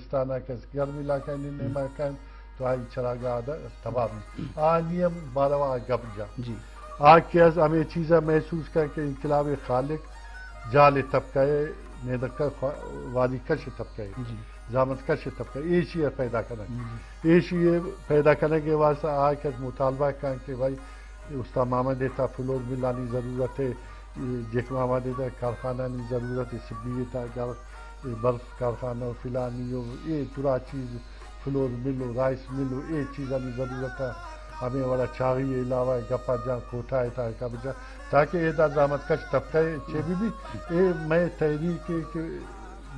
بلوچستان ءَ کس گرم علاقہ ءَ نی-، نیمہ کن تو آئی چراگاہ د-، تباہ بی۔ آنی ہم باروا گپ جا۔ جی۔ آ کہ از ہمیں چیزا محسوس کن کہ انقلاب خالق جال طبقہ ءِ، نیدکہ خوا-، وادی کش طبقہ ءِ، جی۔ زحمت کش طبقہ ءِ، ایشی ءَ پیدا کنگ۔ جی۔ ایشی ءَ پیدا کنگ ءِ واسطہ آ کہ از مطالبہ کن کہ بھائی استاد محمد ءِ تا فلور ملانی ضرورت ہے، جیک محمد ءِ تا کارخانہ نی ضرورت ہے، سبی ءِ تا گر-، برف کارخانہ و فلانی و اے پورا چیز فلور مل و رائس مل و اے چیزانی ضرورت ہے۔ ہمیں وڑا چاغی علاوہ گپا جان کوٹا ءِ تا کب جان تاکہ اے دا زحمت کش طبقہ چے بی بی، اے میں تحریک کہ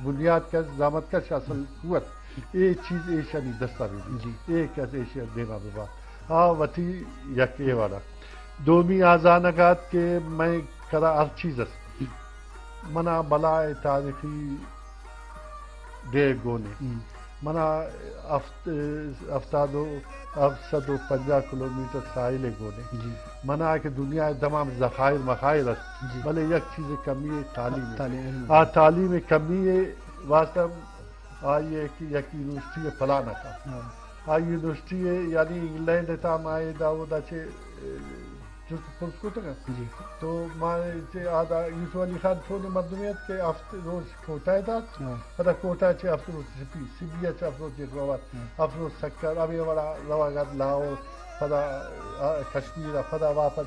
بنیاد کس زحمت کش اصل قوت، اے چیز ایشانی دستا بی بی۔ جی۔ اے کس ایشی دیما ببا۔ آ وتی یک اے وڑا۔ دومی آ زانگ ات کہ میں کرا ہر چیز است۔ منا بلائے تاریخی ڈیھ گون اے۔ ہم۔ منا ہفت-، ہفتاد و، ہفت سد و پنجاہ کلومیٹر ساحل گون اے۔ جی۔ منا کہ دنیا ءِ تمام ذخائر مخائر است، جی۔ بلے یک چیز کمی اے تعلیم اے۔ تعلیم۔ آ تعلیم کمی ءِ واسطہ آئی ءَ کہ یک یونیورسٹی ءِ پلان ءَ کن۔ ہاں۔ آ یونیورسٹی ءِ، یعنی انگلینڈ ءِ تا ما اے داودا چہ، اے، جست پرس کتگ۔ جی۔ تو ما چہ آدا یوسف علی خان چونیں مردمے ات کہ ہفت روچ کوٹہ ءَ دات، ہاں۔ پدا کوٹہ ءَ چہ ہفت روچ سبی، سبی ءَ چہ ہفت روچ یک روت، ہاں۔ ہفت روچ سکر، ہمے وڑا روگ ات لاہور، پدا، آ، کشمیر ءَ، پدا واپس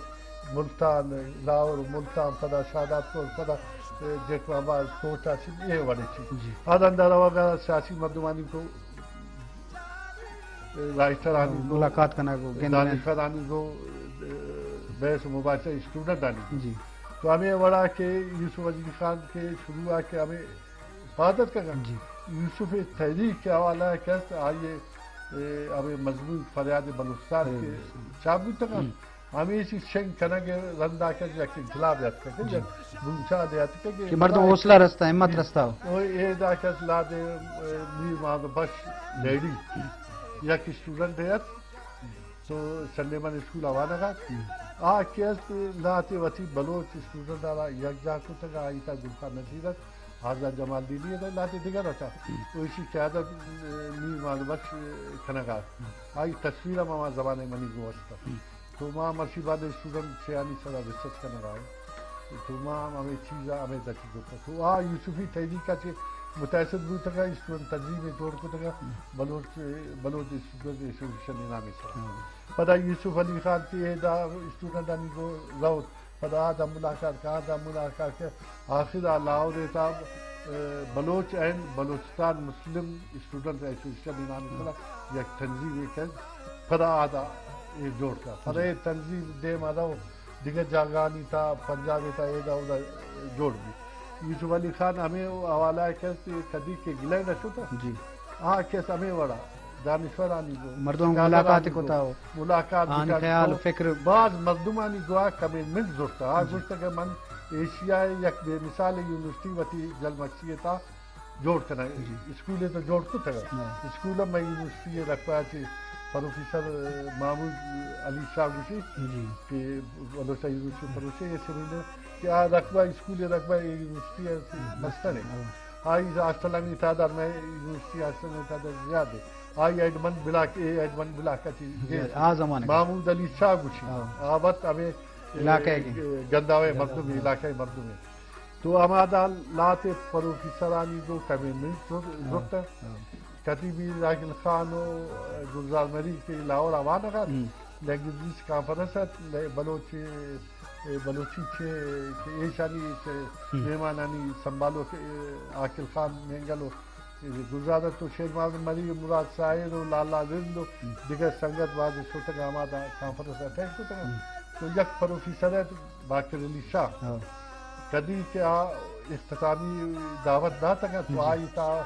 ملتان، لاہور، ملتان، پدا شہداد پور، پدا، اے، جیکب آباد، کوٹہ، سبی، اے وڑے چی۔ جی۔ آ دندا روگ ءَ سیاسی مردمانی کو رائٹرانی گوں، ملاقات کنگ و گند دانشورانی گوں، بحث و مباحثہ اسٹوڈنٹانی گوں۔ جی۔ تو ہمے وڑا کہ یوسف علی خان کہ شروع آ کہ ہمے حفاظت کنگا۔ جی۔ یوسف تحریک کے حوالہ کس آئیے، اے، ہمے مضمون فریاد بلوچستان کے چاپ بوتگا۔ ہم۔ ہمیشی شنگ کنگ ءِ رندا کہ یک انقلاب اتکگ، جی۔ یک بوچال اتکگ کہ مردم حوصلہ رستا، ہمت رستا ہو۔ او اے دا کہ لہتے، اے، میر محمد بخش لیڑی، یک اسٹوڈنٹ ات، تو سنڈے من اسکول ءَ وانگ ات۔ آ کہ است لہتے وتی بلوچ اسٹوڈنٹ آرا یک جاہ کتگ، آئی تا گل خان نصیر ات، آزاد جمالدینی ات، لہتے دگر ات۔ او ایشی قیادت، اے، میر محمد بخش، اے، کنگ ات۔ آئی تصویر ہم ہما زمانے منی گوں است۔ تو ما مرچی بعد اسٹوڈنٹ چیانی سرا ریسرچ کنگ ءَ ایں۔ تو ما ہم ہمے چیز ءَ ہمے دچ جوڑ کت۔ تو آ یوسفی تحریک ءَ چہ متاثر بوتگ ءَ اسٹوڈنٹ تنظیم جوڑ کتگ ءَ، ہم۔ بلوچ، بلوچ اسٹوڈنٹ ایسوسیشن ءِ نام ءِ سرا۔ ہم۔ پدا یوسف علی خان کہ اے دا اسٹوڈنٹانی گوں روت، پدا آ دا ملاقات کہ آ دا ملاقات کہ آخر آ لاہور ءِ تا، اے، بلوچ اینڈ بلوچستان مسلم اسٹوڈنٹ ایسوسیشن ءِ نام ءِ سرا یک تنظیمے کہ پدا آ دا اے جوڑ کا۔ پدا اے تنظیم دیم ءَ رو دگہ جاگہانی تا، پنجاب ءِ تا، اے دا اودا جوڑ بی۔ یوسف علی خان ہمے حوالہ ءَ کس کدی کہ انگلینڈ ءَ شتا۔ جی۔ آ کس ہمے وڑا دانشورانی گوں، مردم ملاقات کتا ہو۔ ملاقات آن بکن خیال تو فکر۔ باز مردمانی گوا کمٹمنٹ زرتا۔ آ جی۔ گوشتا کہ من ایشیا ءِ یک بے مثال یونیورسٹی وتی جلمکسی ءِ تا جوڑ کنگ، جی۔ اسکول ءَ تو جوڑ کتگ۔ ہاں۔ اسکول ءَ مئے یونیورسٹی ءِ رکبہ چہ پروفیسر محمود علی شاہ گوشی، جی۔ کہ بلوچ یونیورسٹی پروفیسر یہ سمجھنے کہ آ رکبہ اسکول ءِ رکبہ یونیورسٹی ءَ مستر ہے۔ ہاں۔ آئی ہاسٹلانی تعداد مئے یونیورسٹی ہاسٹلانی تعداد زیادہ ہے۔ آئی ایڈمنڈ بلاک، اے ایڈمنڈ بلاک ءَ چی جی، آ زمانے۔ محمود علی شاہ گوشی۔ ہاں۔ آ وت ہمیں علاقہ ءِ کہ گنداوے مردم، علاقہ ءِ مردم ہے۔ تو ہما دا لہتے پروفیسرانی گوں کمٹمنٹ زر-، ہاں، زرتہ۔ ہاں۔ کدی میر عاقل خان و گلزار مری کہ لاہور ءَ وانگ ات، ہم۔ لینگویجز کانفرنس ات، لے-، بلوچی، اے، بلوچی چے کہ ایشانی چے ہم۔ مہمانانی سنبھالو کہ، اے، عاقل خان مینگل و گلزار ات و شیر محمد مری و مراد ساحر و لالا رند و ہم۔ دگہ سنگت باز شتگ ہما دا کانفرنس اٹینڈ کتگ۔ ہم۔ تو یک پروفیسر ات باقر علی شاہ۔ ہاں۔ کدی کہ آ اختتامی دعوت داتگ ات، تو جی۔ آئی تا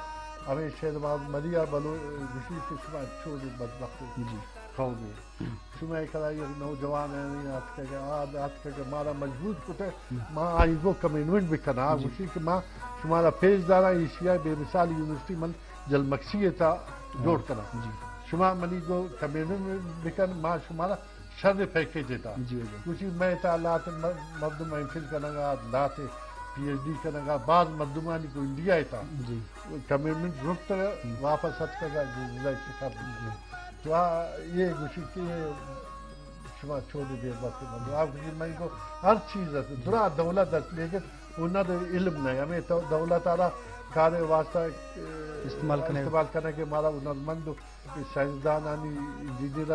ہمیں شیر محمد مری ءَ بلو-، گوشی کہ شما چوڑے بدبخت جی۔ قومے۔ شما کرا یک نوجوان آتکگ، آ آتکگ مارا مجبور کتہ، ہم۔ ما آئی گوں کمٹمنٹ بکناں۔ آ جی۔ گوشی کہ ما شمارا پیش داراں، ایشیا بے مثال یونیورسٹی من جلمکسی ءِ تا جوڑ کناں۔ جی۔ شما منی گوں کمٹمنٹ بکن، ما شمارا شر پیکج ءِ تا۔ جی، جی۔ گوشی مئے تا لہتے م-، مردم ایم فل کنگ ءَ ات، لہتے پی ایچ ڈی کنگا، باز مردمانی کو انڈیا ء تا جی۔ کمٹمنٹ زرت، واپس اتکگا، زلزلہ شکار۔ جی۔ تو آ یہ گوشی کہ شما چودے بے بخت مندو۔ آ گوشی من کو ہر چیز است، درا دولت است، لیکن اونا دے علم نہیں۔ ہمیں تو دولت آرا کار واسطہ، اے، استعمال کنگا۔ استعمال کنگا کہ مارا ہنرمند و سائنسدانانی، انجینئر